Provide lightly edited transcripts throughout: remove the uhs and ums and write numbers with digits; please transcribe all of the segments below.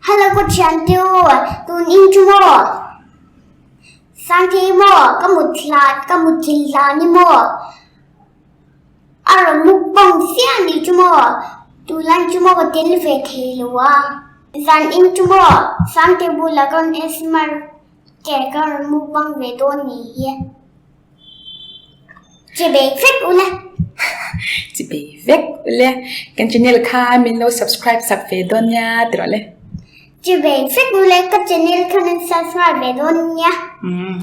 Hello ka thiante u, tun in chu maw? Sangthei maw? Ka mut hlan, ka mut thil hlan i maw? A rawn mukbang fiah ni chu maw? Tunlai chu maw ka tel ve thei lo a. Zan in chu maw? Sangthei bulah ka rawn asmr ke ka rawn mukbang ve dawn ni hi. Chi bei vek ule. Chi bei vek ule. Kan channel kha min lo subscribe sak ve dawn nia ti rawh le. Chi bei vek ule ka channel kha min subscribe ve dawn nia. Umm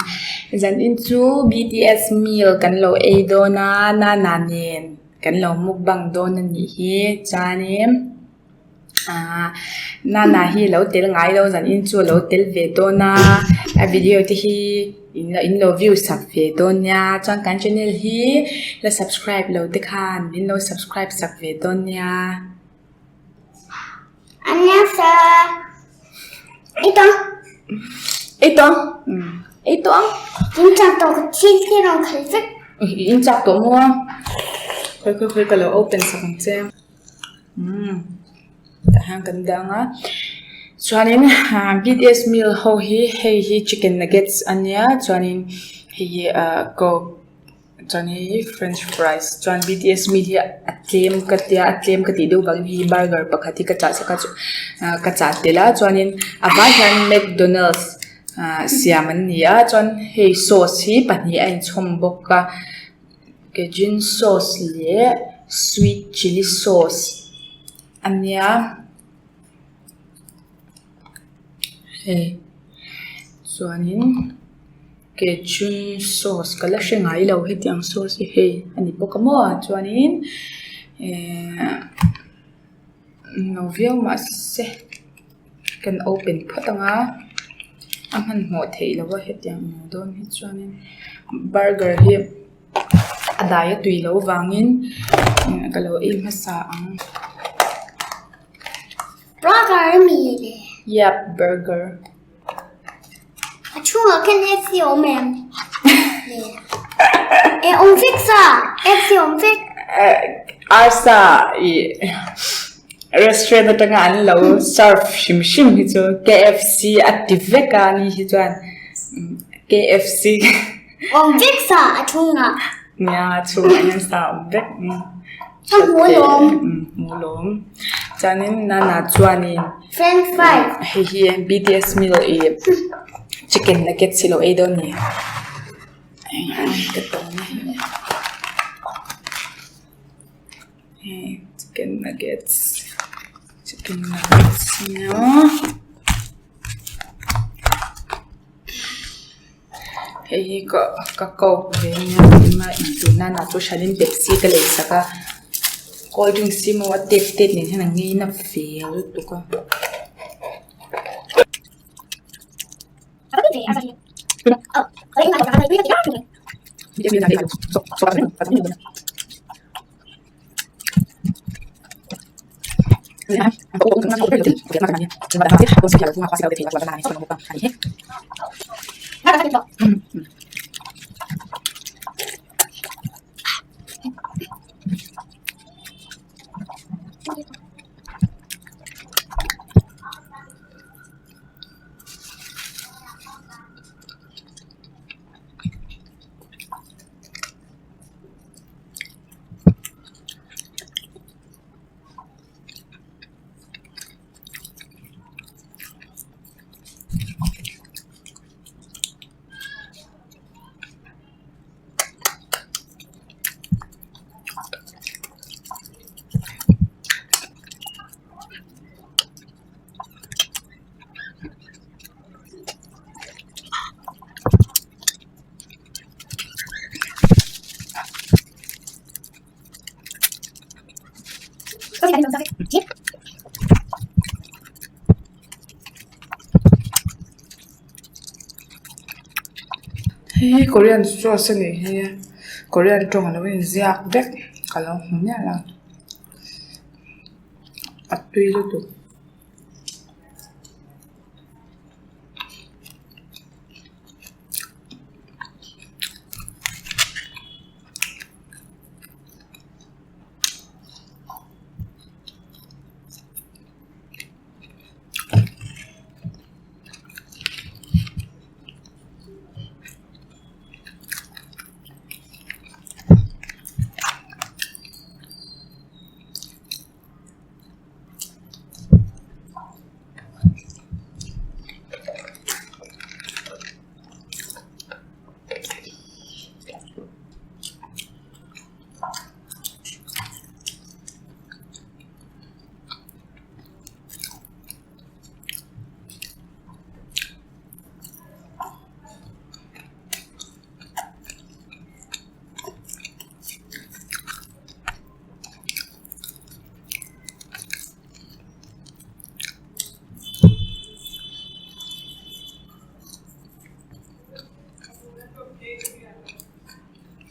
zanin chu BTS meal kan lo ei dawn a Nana nen kan lo mukbang dawn a nih hi chuanin. Aaa Nana hi lo tel ngai lo zan in chu a lo tel ve dawn a a video te hi in lo view sak ve dawn nia chuan kan channel hi la subscribe lo te khan min lo subscribe sak ve dawn nia. Annyeonghaseyo. Ei tawng. Ei tawng. Ei tawng. In chak tawh ka thil te rawn khalh vek. In chak tawh maw a? Khawi khawi khawi ka lo open sak ang che. Umm tah hian kan dang a chuanin ah B T S meal ho hi hei hi chicken nuggets a nia chuanin hei hi ah coke chuan hei hi french fries chuan B T S meal hi a tlem ka tia a tlem ka tih deuh vangin hei hi burger pakhat hi ka chah sak a ah ka chah tel a chuanin a vai hian mcdonald's ah siam an ni a chuan hei sauce hi pahnih a inchhawm bawk a. Cajun sauce leh sweet chilli sauce a nia hei chuanin cajun sauce ka la hre ngai lo hetiang sauce hi hei a ni bawk a maw chuanin ehh no viau mahse kan open phawt ang a a hmanhmawh theih loh a hetiang ang dawn hi chuanin burger hi a dai a tui loh vangin ka lo ei hmasa ang. Burger a mi le? Yep burger. A chhungah khan FC a awm em? E awm vek sa, FC awm vek. Arsa i restaurant atanga an lo serve hrim hrim hi chu KFC a ti vek a ni hi chuan KFC. Awm vek sa a chhungah. Nia a chhungah hian sa a awm vek. Ka hmu lawm. Hmu lawm. Chuanin Nana chuanin French fries. Hei hi BTS meal i chicken nuggets hi lo ei dawn ni. Ka tawng hi. Hei chicken nuggets. Chicken nuggets nia. Hei hi ka ka coke ve ania ema intur nana chu hranin pepsi ka lei sak a cold drinks hi maw a tet tet nen hian a ngei na ve lutuk a. Hei hi korean sauce a nih hi korean tawng a lo inziak vek ka lo hmu miah lo a tui lutuk.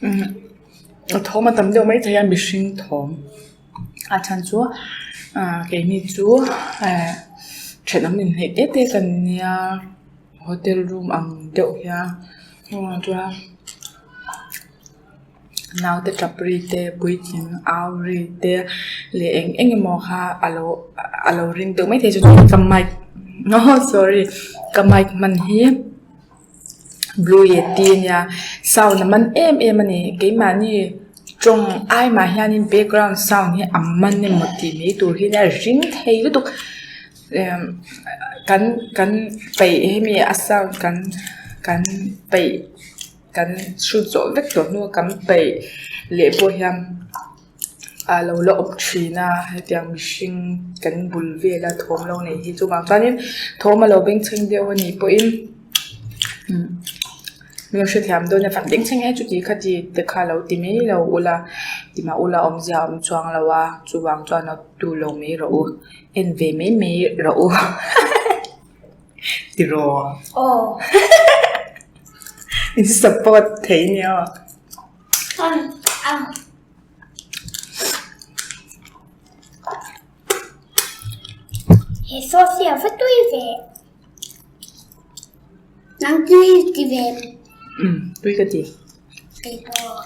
A thawm a tam deuh maithei a mihring thawm a chhan chu ah keini chu eh thenawm inhnaih te te kan nia hotel room ang deuh hian chuan naute tap ri te puitling au ri te leh eng eng emaw kha alo alo ring deuh maithei chu ka mic sorry ka mic hman hi. Blue yeti ania sound a man em em a ni keimahni tawng ai mah hianin background sound hi a man emaw tih mai tur hi ania ring thei lutuk emm kan kan peih hemi a sound kan kan peih kan hrut zawh vek tawh hnu a kan peih leh pawh hian. A lo la awm thin a hetiang mihring kan bul vela thawm lo nei hi chuvang chuanin thawm a lo bengchheng deuh a nih pawhin min lo hrethiam dawn a bengchheng e chuti khati te kha lo ti mai lo ula ti mah ula awmzia a awm chuang lo a chuvang chuan a tu lo mai rawh u en ve mai mai rawh u tiraw aw in support thei nia aw. He sauce hi a va tui ve. Nang tui ti ve. Um, tui ka ti. Kei pawh.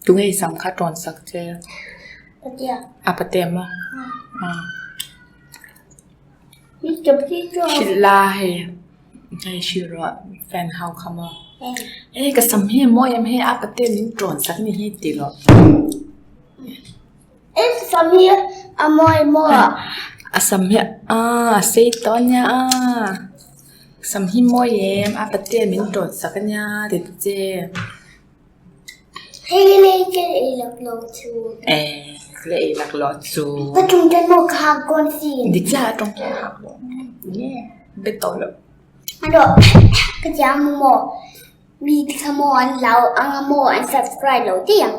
Tunge i sam kha tawn sak che? Patea. A patea maw? Hrilh la hei hei hrilh rawh fan ho kha maw? Hei ka sam hi a mawi em hei a patea min tawn sak ni hi tih rawh. I sam hi a mawi maw? A sam hi a sei tawh ania a. Sam hi mawi em a patea min tawn sak ania ti ta che. Hei lei ka ei lak lo chu. Eh ka la ei lak lo chu. Ka tum ten maw ka hak dawn si. Dik chiah a tawng hian hak dawn. Nge bet tawh lo. Alo ka tia maw mi te kha maw an lau anga maw an subscribe lo daih ang.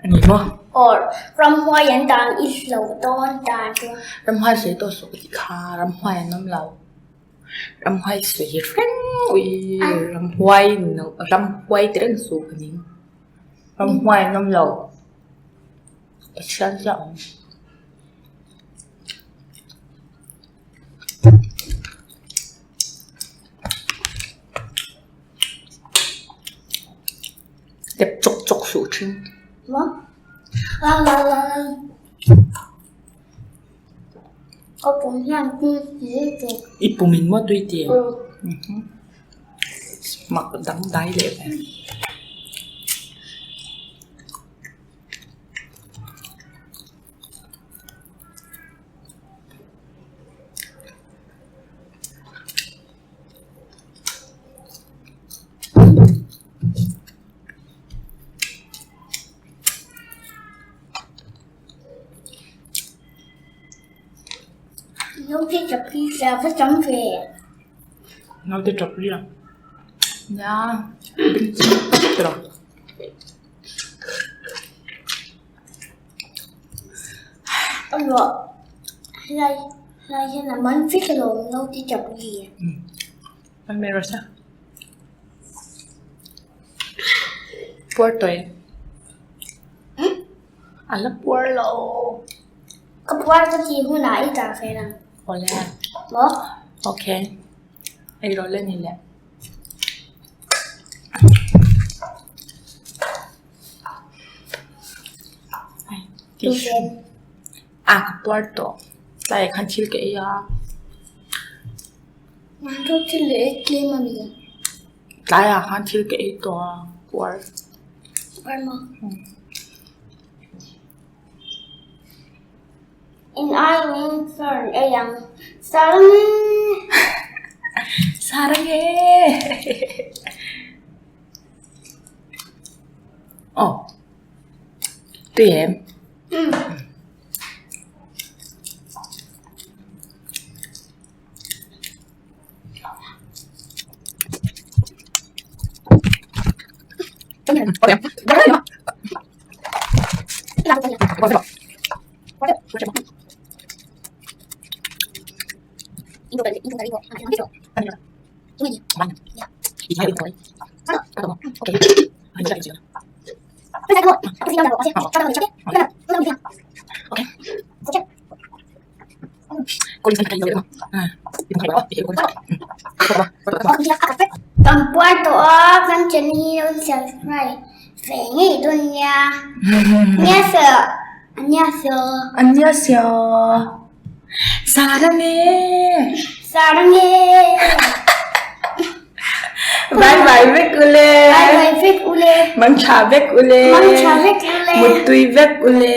Ani maw? Or ramhuai an dan i hlo dawn dan chu. Ramhuai sawi tawh suh ka ti kha ramhuai an awm lo. Ramhuai sawi reng ui ramhuai ramhuai ti reng suh ka ning. Ramhuai an awm lo. Pathian chiah a awm. Tep chawk chawk suh thin. Maw? La la la la. Ka pum hian tui ti chu. I pum in maw tui ti? Mak dang dai leh ve. Naute tap hi a va tam ve. Naute tap ri a. Nia bengchheng tak tawh. A luah helai helai hian a man vek alawm naute tap ri. An mai rawh se. Puar tawh em? A la puar lo. Ka puar ka tih hunah i dah ve ang. Awle. Maw? Okay. Ei rawh le ni le. A ka puar tawh. Tlaiah khan thil ka ei a. Tlaiah khan thil ka ei tawh a puar. In aiin fern ei ang. Sarang e! Sarang e! Aw. Tui em? Umm. Kan puar tawh a, kan channel hi lo subscribe ve ngei dawn nia. Annyeonghaseyo. Annyeonghaseyo. Annyeonghaseyo. Saranghae. Saranghae. Bye bye vek ule. Bye bye vek ule. Mangtha vek ule. Mangtha vek ule. Muttui vek ule.